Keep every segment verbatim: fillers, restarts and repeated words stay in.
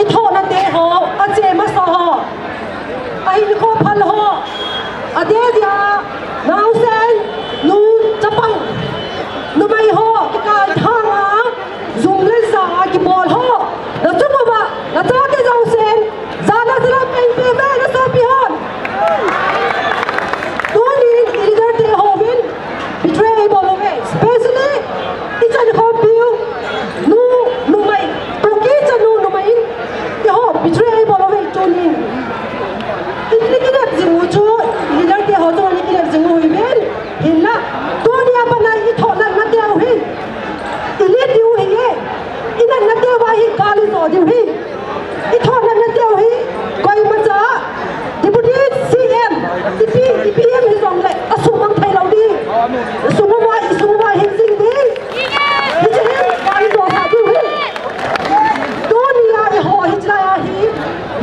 Thohna te ho, ache masa ho, ahinkho phal ho, adeh dia, naosen, nu, chapang, numei ho, kikal thang a, jum le ja kibol ho, nachung uva, nachate jousen, jana jana pengpe uve, nasopi hon. Tunin, i leader te hovin, betray eibol uve, especially ichan khompiu, nu, numei, Kuki chanu numei in, keiho betray eibol uve tunin. Ini kinep jing u chu, leader te ho chu ini kinep jing u hi ven, hinla, tunia pat a ithohna nate u hi, i lead diu hi e, inatna te uva hi gal ijo diu hi. Ithohna nate u hi, koimacha, Deputy C M, ipi, ipi em hijongle, asumang thei lou ding. Asung uva, isung uva hin jing ding. Hiche hin, gal ijo sah diu hi. Tunia eiho hiche lai a hi,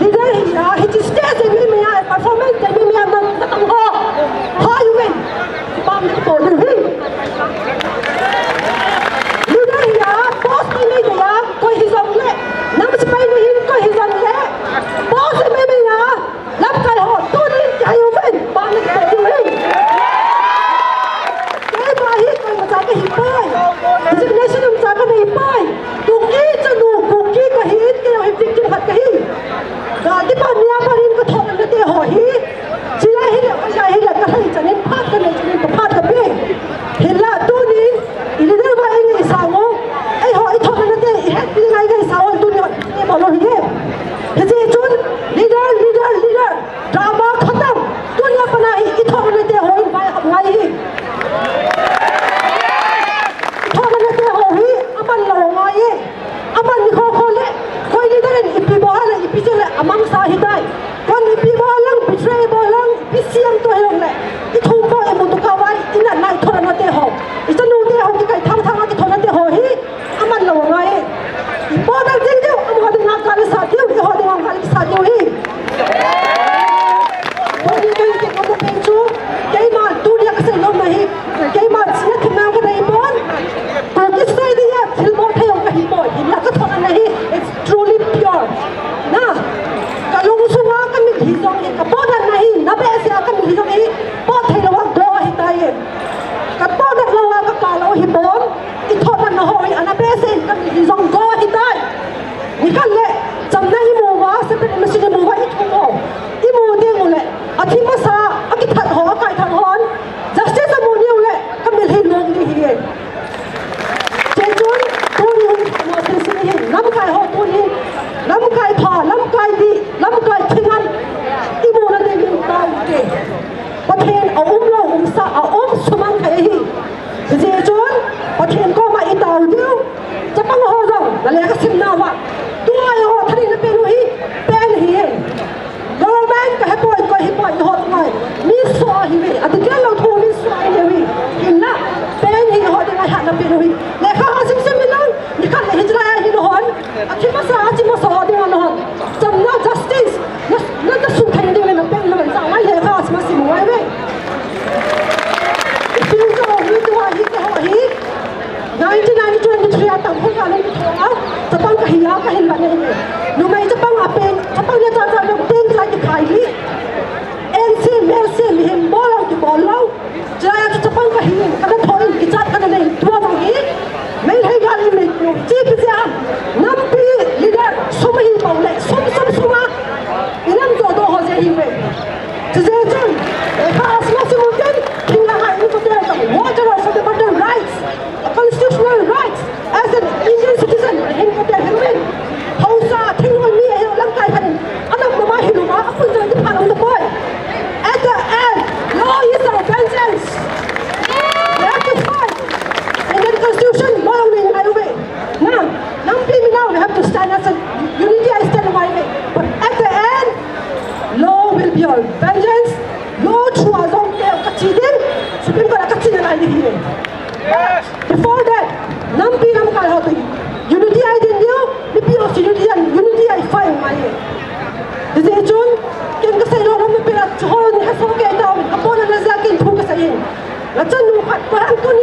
leader hi a, hiche stage a mi mi a, performance a mi mi a, nang, natang ho. Ho, you win. Pam ni po diu hi. Leader hi a, boss ni mi hi a, koi hijongle, nam sepai ni hin koi hijongle, boss ni mi mi a, lamkai ho, tunin kihei uvin, pam ni po diu hi. Keima hi koimacha kahi poi, designation imacha kanei poi, Kuki chanu, Kuki kahin, keiho hi victim khat kahi. Ka kipan nia pat in kathohna nate ho hi, chilai hile, hoilai hile, kalhai chanin, phat kanei chanin, phat kape. Hinla tunin, i leader uva ingaisang u, eiho ithohna nate, ihetpi ngai ngaisang u, tunin, ibol u hi e. Hijeh chun, leader, leader, leader, drama khatam, tunia pat a hi, ithohna nate ho in vaihom ngai hi. Ithohna nate ho hi, aman lou angai e. Aman nikho kho le, koi leader in ipi bol le, ipi chule, amangsa hitai. Kon ipi bol lang, betray bol lang, ipi siam to hijongle, ithum po imu to kavai, inatna ithohna nate ho, ichanu te ho kikai thang thang a kithohna te ho hi, aman lou angai e. Important jing diu, amaho dinga gal isah diu, eiho dinga gal isah diu hi. Koi ni koi kikoma peng chu, keima tunia kasei nom na hi, keima china thimna kanei pon. Koi kisei dia, thilbol thei jong kahi poi, hinla kathohna hi, it's truly pure. Na, kalungsunga kamitlhi jong hi, kapotna hi, nabehseh a kamitlhi jong hi, pot thei louva go ahitai e. Kapotna louva kakap lou hipon, ithohna ho hi, anabehseh in kamitlhi jong go ahitai. Nikhat le, chamna imu uva, separate machine imu uva, ithum u. Imu ding u le, athi masa, akithat ho, akaithang hon, justice amu diu le, kamitlhi long ding hi e. Hichun, tuni hun, mo se si hin, lamkai ho tuni, lamkai pha, lamkai dih, lamkai thingan, imuna dingin tao te. Pathen aum lou, umsa, aum sumang thei ahi. Hijeh chun, Pathen koma itao diu, chapang ho jong, nalekha simna uva, tua eiho thaneina pen u hi, pen ahi e. Government kahepoi, koi hipoi, eiho ngai. Mi soh ahiuve, adetail lou thu mi soh ahiuve. Hinla, pen hi eiho dinga hatna pen u hi. Lekha ho simsim in lang, nikhat le hiche lai a hin hon. Athi masa, athi masa ho dinga hon. Chamna justice, na, na, nasuh thei ding le napen lou, cha ngai lekha ho simsim ngai uve. Ipi jong hi tua hi keiho hi. Nineteen ninety-two ninety-three a Tangkhul gal hung kithong a, chapang kahi a, kahin vat ahi. Numei chapang a pen, chapang le chacha le pen cha kikhai hi. Ense, melse, mihem bol lou, kibol lou. Chulai a chu chapang kahi, kana thou in, kichat kana nei, tua jong hi. Meitei gal in nei, chi pi jia. Nampi leader, sum hi bol le, sum, sum, sum a. Inam jo do ho jeh hi ve. Chujeh chun, eh, kha asma simu ten, thinglhang a inkotel tah, what are our fundamental rights? A constitutional rights as an Indian citizen, ahin kotel hin min. Haosa, thinglhang mi, ahin lamkai khat in, anam mama hin uma, apun jong ti phan um tapoi. At the end, law is our vengeance. We have to fight. Indian constitution, law will ngai uve. Na, nampi mi now, we have to stand as a unity, I stand by it. But at the end, law will be our vengeance. Law through a jong te kachi ding, Supreme Court a kachi nalai ding ahi. Before that, nampi lamkai ho toh unity a idin diu, mipi ho toh unity a, unity a ifight u ngai e. Hijeh chun, ken kasei nom nom pen a chu ho ni haso kei tauvin, apona na jeh a ken thu kasei in. Nachanu khat, pa hang tun